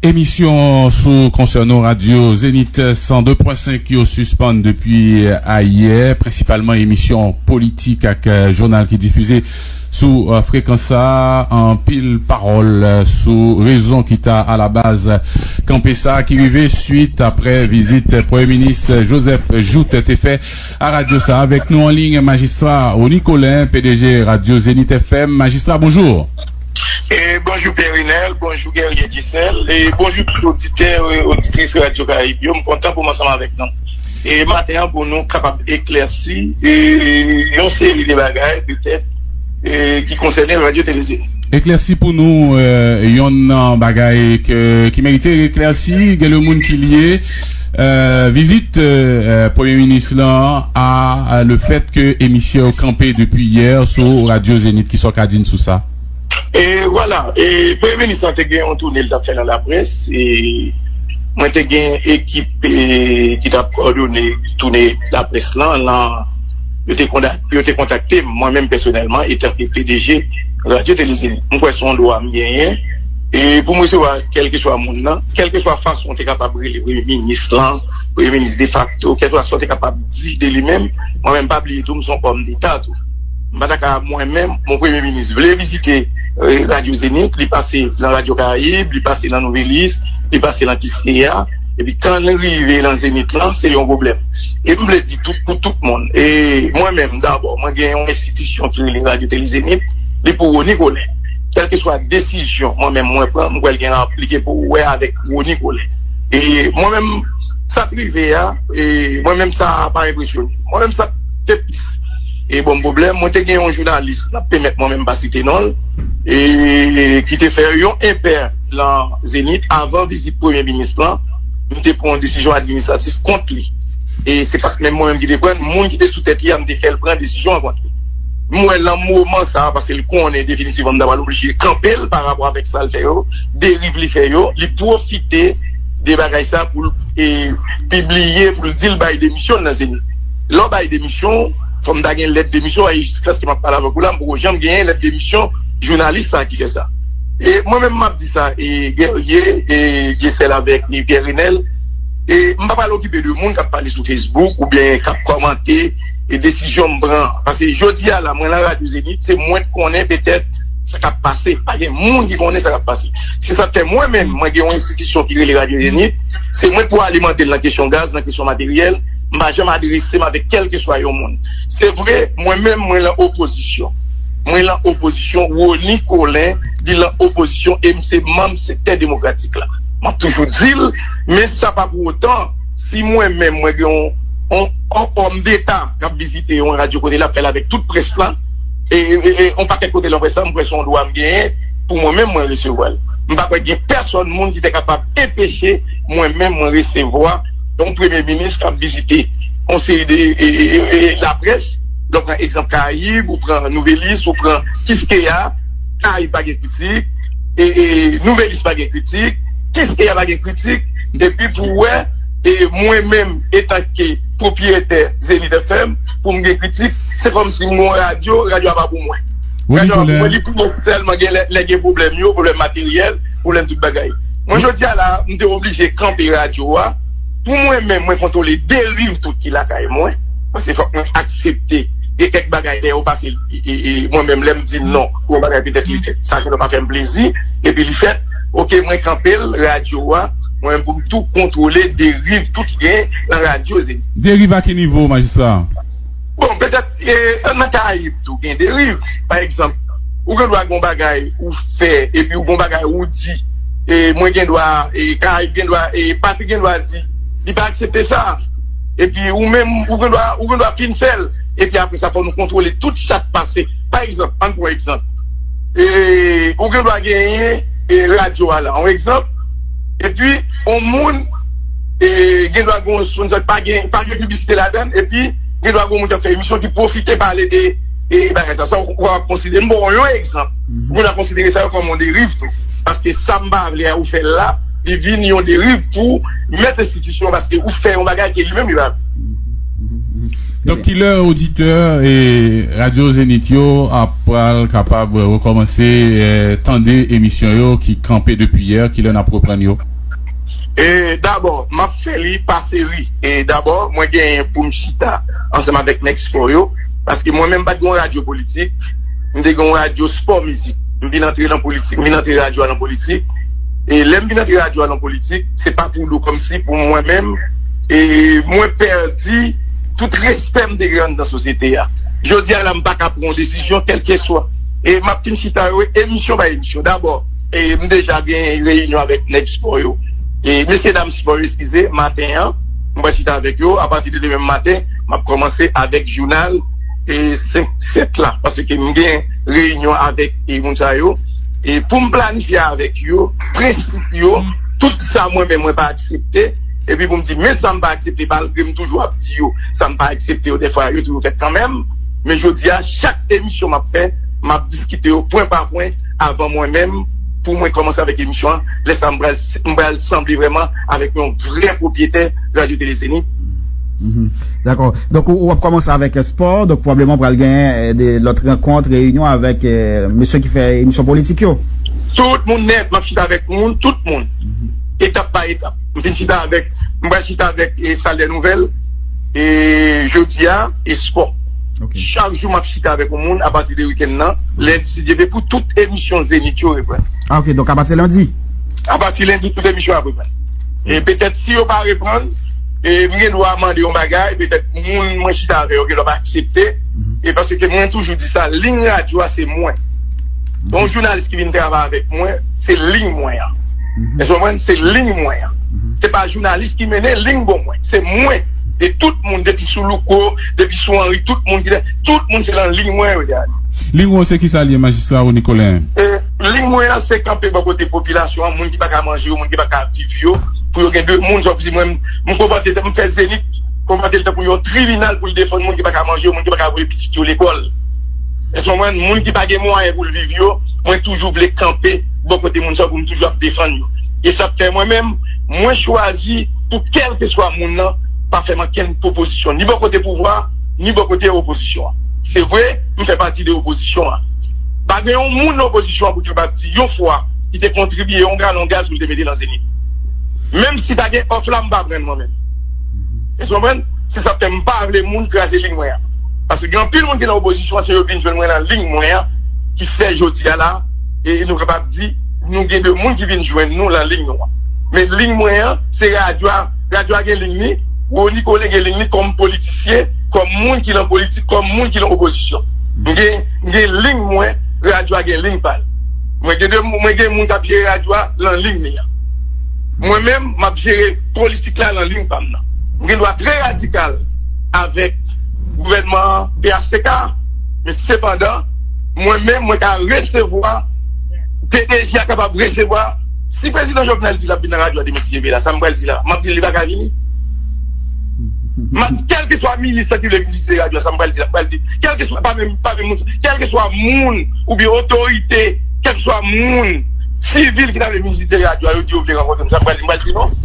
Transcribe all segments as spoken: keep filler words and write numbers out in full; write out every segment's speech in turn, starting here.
Emisyon sou konsènan radyo Zenith san de pwen senk yo sispann depi ayè, prensipalman emisyon politik ak, eh, jounal ki difize sou, eh, frekans sa a. Anpil pawòl, eh, sou rezon ki ta alabaz kanpe sa a ki rive swit apre vizit Premye Minis Joseph Jouthe te fè a radyo sa a. Avèk nou an liy, majistra Rony Colin, P D G radyo Zenith F M. Majistra, bonjou. E bonjou Pierre Renel, bonjou Guerrier Gisèle, e bonjou tout oditè, e oditris Radyo Karayib yo. M kontan pou m ansanm avèk nou. E maten an pou nou kapab eklèsi, e yon seri de bagay petèt, e ki konsène Radyo Tele Zenith. Eklèsi pou nou, e, yon nan bagay ke, ki merite eklèsi, gen le moun ki lye, e, vizit, e, e, Premye Minis lan a, a le fèt ke emisyon yo kanpe depi yè sou Radyo Zenith. Kisa w ka di n sou sa? E vwala, e Premye Minis lan te gen yon toune l t ap fè nan laprès, e mwen te gen ekip, e, ki t ap kòdone toune laprès lan, lan yo te konda-, yo te kontakte m, mwen menm pèsonèlman, etanke P D G Radyo Tele Zenith. M kwè se yon dwa m genyen, e pou m resevwa kèlkeswa moun nan, kèlkeswa fason w te kapab rele Premye Minis lan, Premye Minis defakto, kèlkeswa sa w te kapab di de li menm, mwen menm pa bliye tou, m se yon òm deta tou. M pa ta ka mwen menm, mon Premye Minis vle vizite, e, Radyo Zenith, li pase nan Radyo Karayib, li pase nan Nouvelis, li pase nan Kiskeya, epi kan li rive nan Zenith lan, se yon pwoblèm. E m vle di tout, pou tout moun, e mwen menm dabò, mwen gen yon enstitisyon ki rele Radyo Tele Zenith, li pou Rony Colin. Kèlkeswa desizyon mwen menm mwen pran, m kwè l gen, li gen pou wè avèk Rony Colin. E mwen menm, sa k rive a, e mwen menm sa pa enpresyone m. Mwen menm sa te plis, e bon, pwoblèm, mwen te gen yon jounalis, n ap pèmèt mwen menm pa site non l, e ki te fè yon enpè lan Zenith avan vizit Premye Minis lan, m te pran yon desizyon administratif kont li. E se pa t menm mwen menm ki te pran l, moun ki te sou tèt li a, m te fè l pran desizyon an kont li. M wè lan moman sa a, paske l konnen definitivman m ta pral oblije kanpe l pa rapò avèk sa l fè yo, deriv li fè yo, li pwofite de bagay sa pou l, e, pibliye, pou l di l bay demisyon l nan Zenith. Lè w bay demisyon w, fò m ta gen lèt demisyon, e jiskaske m ap pale avèk ou la, m poko janm genyen lèt demisyon jounalis sa ki fè sa. E mwen menm m ap di sa, e Guerrier, e Gisèle avèk, e Pierre Renel, e m pa pral okipe de moun k ap pale sou Facebook oubyen k ap kòmante, e desizyon m pran. Paske jodi a la, mwen lan Radyo Zenith, se mwen k konnen petèt sa k ap pase. Pa gen moun ki konnen sa k ap pase. Se sa k fè mwen menm, mwen gen yon enstitisyon ki rele Radyo Zenith, se mwen k pou alimante l nan kesyon gaz, nan kesyon materyèl, m pa janm adrese m avèk kèlkeswa yon moun. Se vre, mwen menm, mwen lan opozisyon. Mwen lan opozisyon, Rony Colin, li lan opozisyon, e m se manm sektè demokratik la. M ap toujou di l, men sa pa pou otan, si mwen menm, mwen gen yon, yon, yon òm deta k ap vizite yon radyo kote l ap fè l avèk tout près la, e, e, e, yon pakèt kote lan près la, m kwè se yon dwa m genyen pou mwen menm mwen resevwa l. M pa kwè gen pèsòn moun ki te kapab enpeche mwen menm mwen resevwa yon premye minis k ap vizite yon seri de, e, e, e, e, laprès. Lè w pran egzanp Karayib, ou pran Nouvelis, ou pran Kiskeya, Karayib pa gen kritik, e, e, Nouvelis pa gen kritik, Kiskeya pa gen kritik, epi pou w wè, e mwen menm, etanke pwopriyetè Zenith F M, pou m gen kritik, se kòmsi m gen yon radyo, radyo a pa pou mwen. Radyo a pou mwen, li pou mwen sèlman gen lè, lè gen pwoblèm yo, pwoblèm materyèl, pwoblèm tout bagay. Mwen, jodi a la, m te oblije kanpe radyo a. Pou mwen menm, mwen kontwole deriv tout ki lakay mwen. Paske fòk mwen aksepte. Gen kèk bagay, dèyè ou pase, e, e, e, mwen menm, lè m di non, pou yon bagay petèt li fèt. Sa genlè pa fè m plezi, epi li fèt. Oke, mwen kanpe l, radyo a. Mwen menm pou m tou kontwole deriv tout ki gen nan radyo Zenith. Deriv a ki nivo, majistra? Bon, petèt, e, nan Karayib tou, gen deriv. Pa egzanp, ou gen dwa gen yon bagay ou fè, epi ou gen yon bagay ou di, e, mwen gen dwa, e, Karayib gen dwa, e, Patrik gen dwa di, li pa aksepte sa. Epi ou menm, ou gen dwa, ou gen dwa fin fè l. Epi apre sa, fò nou kontwole tout sa k pase. Pa egzanp, ann pran egzanp. E, ou gen dwa genyen, e, radyo a la. Yon egzanp, epi yon moun, e, gen dwa gen yon sponsor, pa gen, pa gen piblisite ladan l, epi gen dwa gen yon moun k ap fè emisyon ki pwofite pale de, e, bagay sa. Sa, ou, ou kapab konsidere, m ba w yon egzanp. Ou gen dwa konsidere sa yo kòm yon deriv tou. Paske sa m pa vle a, ou fè l la, li vin yon deriv pou mèt enstitisyon, paske ou fè yon bagay ke li menm li pa vle. Donk, kilè oditè e Radyo Zenith yo ap pral kapab rekòmanse, e, tande emisyon yo ki kanpe depi yè, kilè n ap reprann yo? E dabò, m ap fè li pa seri. E dabò, mwen genyen pou m chita ansanm avèk nèg spò yo, paske mwen menm m pa t gen yon radyo politik, m te gen yon radyo spò mizik. M vin antre nan politik, m vin antre radyo a nan politik. E lè m vin antre radyo a nan politik, se pa pou nou, kòmsi pou mwen menm, e mwen pèdi tout respè m te gen anndan sosyete a. Jodi a la, m pa ka pran yon desizyon, kèlkeswa. E m ap fin chita yo, emisyon pa emisyon. Dabò, e m deja gen reyinyon avèk nèg spò yo. E mesye dam spò yo, eskize, maten an, m pral chita avèk yo. Apati de demen maten, m ap kòmanse avèk jounal e senk sèt la, paske m gen reyinyon avèk e moun sa yo. E pou m planifye avèk yo, prensip yo, tout sa mwen menm mwen pa aksepte, epi pou m di, men sa m pa aksepte, malgre m toujou ap di yo, sa m pa aksepte yo, dèfwa yo toujou fèt kanmenm. Men jodi a, chak emisyon m ap fè, m ap diskite yo pwen pa pwen avan mwen menm, pou mwen kòmanse avèk emisyon an. Lè sa, m pral, m pral sanble vrèman avèk yon vrè pwopyetè Radyo Tele Zenith. Mhm. Dakò. Donk, ou, w ap kòmanse avèk spò, donk, pwobableman, w pral gen eh, de lòt rankont, reyinyon avèk eh, mesye ki fè emisyon politik yo. Tout moun nèt, m ap chita avèk moun, tout moun. Etap pa etap. M fin chita avèk, m pral chita avèk e, Sal dè Nouvèl, e jodi a, e spò. Chak jou, m ap chita avèk yon moun apati de wikenn nan, lendi, si Dye vle, pou tout emisyon Zenith yo reprann. Ah, ok, donk apati lendi? Apati lendi, tout emisyon ap reprann. E petèt, si yo pa reprann, e m gen dwa mande yon bagay, petèt moun mwen chita avè yo gen dwa pa aksepte. E paske mwen toujou di sa, liy radyo a se mwen. Yon jounalis ki vin travay avèk mwen, se liy mwen an. Èske w konprann? Se liy mwen an. Se pa jounalis ki mennen liy bon mwen. Se mwen. E tout moun, depi sou Louko, depi sou Henri, tout moun ki te, tout moun se nan liy mwen yo te ale. Liy ou an se kisa l ye, Majistra Rony Colin? E, liy mwen an se kanpe bò kote popilasyon an, moun ki pa ka manje yo, moun ki pa ka viv yo, pou yo gen de moun, sa vle di mwen, m konpòte tèt, m fè Zenith, konpòte l tankou yon tribinal pou l defann moun ki pa ka manje yo, moun ki pa ka voye pitit yo lekòl. Èske w konprann? Moun ki pa gen mwayen pou l viv yo, mwen toujou vle kanpe bò kote moun sa yo pou m toujou ap defann yo. E sa fè mwen menm, mwen chwazi pou kèlkeswa moun nan pa fè m ankenn pwopozisyon, ni bò kote pouvwa, ni bò kote opozisyon an. Se vre, m fè pati de opozisyon an. Pa gen yon moun nan opozisyon an pou kapab di yon fwa li te kontribye yon galon gaz pou l te mete nan Zenith. Menm si pa gen òf la, m pa pran l mwen menm. Èske w konprann? Se sa k fè m pa vle moun kraze liy mwen an. Paske gen anpil moun ki nan opozisyon an, se yo vin jwenn mwen nan liy mwen an ki fè jodi a la, e nou kapab di, nou gen de moun ki vin jwenn nou nan liy nou an. Men liy mwen an, se radyo a, radyo a gen liy li, Rony Colin gen liy li kòm politisyen, kòm moun ki nan politik, kòm moun ki nan opozisyon. M gen, m gen liy mwen, radyo a gen liy pa l. Mwen gen de, mwen gen moun k ap jere radyo a nan liy li an. Mwen menm, m ap jere politik la nan liy pa m nan. M gen dwa trè radikal avèk gouvènman an, P H T K, men sepandan, mwen menm, mwen ka resevwa, P D G a kapab resevwa. Si prezidan Jovenel di l ap vin nan radyo a demen si Dye vle la, sa m pral di la, m ap di l li pa ka vini. M ap, kèlkeswa minis lan ki vle vizite radyo a, sa m pral di la, m pral di, kèlkeswa, pa menm, pa menm moun, kèlkeswa moun oubyen otorite, kèlkeswa moun sivil ki ta vle vizite radyo a, yo di yo vle rankontre m, sa m pral di, m pral di non.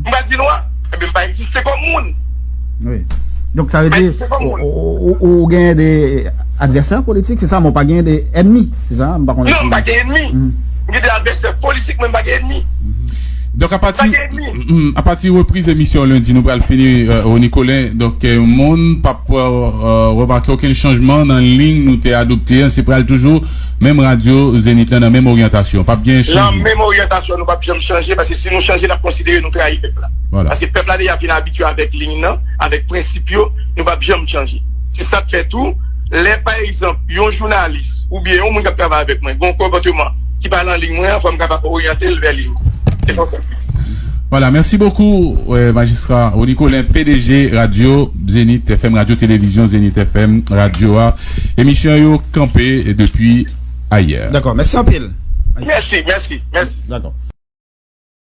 M pral di non, enben m pa egziste kòm moun. Wi. Donk sa vle di ou, ou, ou, ou genyen de advèsè politik, se sa, men w pa genyen de ènmi, se sa? M pa konnen. Non, m pa gen ènmi. M gen de advèsè politik, men m pa gen ènmi. Donk apati, apati repriz emisyon lendi, nou pral fini, Rony Colin. Donk moun p ap remake okenn chanjman nan liy nou te adopte an, se pral toujou menm radyo Zenith lan nan menm oryantasyon. P ap gen chanjman. Nan menm oryantasyon, nou p ap janm chanje, paske si nou chanje, n ap konsidere nou trayi pèp la. Paske pèp la deja fin abitye avèk liy nan, avèk prensip yo, nou p ap janm chanje. Se sa k fè tou, lè pa egzanp, yon jounalis oubyen yon moun k ap travay avèk mwen gen yon konpòteman ki pa nan liy mwen an, fò m kapab oryante l vè liy mwen. Se konsa. Vwala, mèsi bokou, Majistra Rony Colin, P D G Radyo Zenith F M, Radyo Televizyon Zenith F M, radyo a. Emisyon yo kanpe depi ayè. Dakò, mèsi anpil. Mèsi, mèsi, mèsi. Dakò.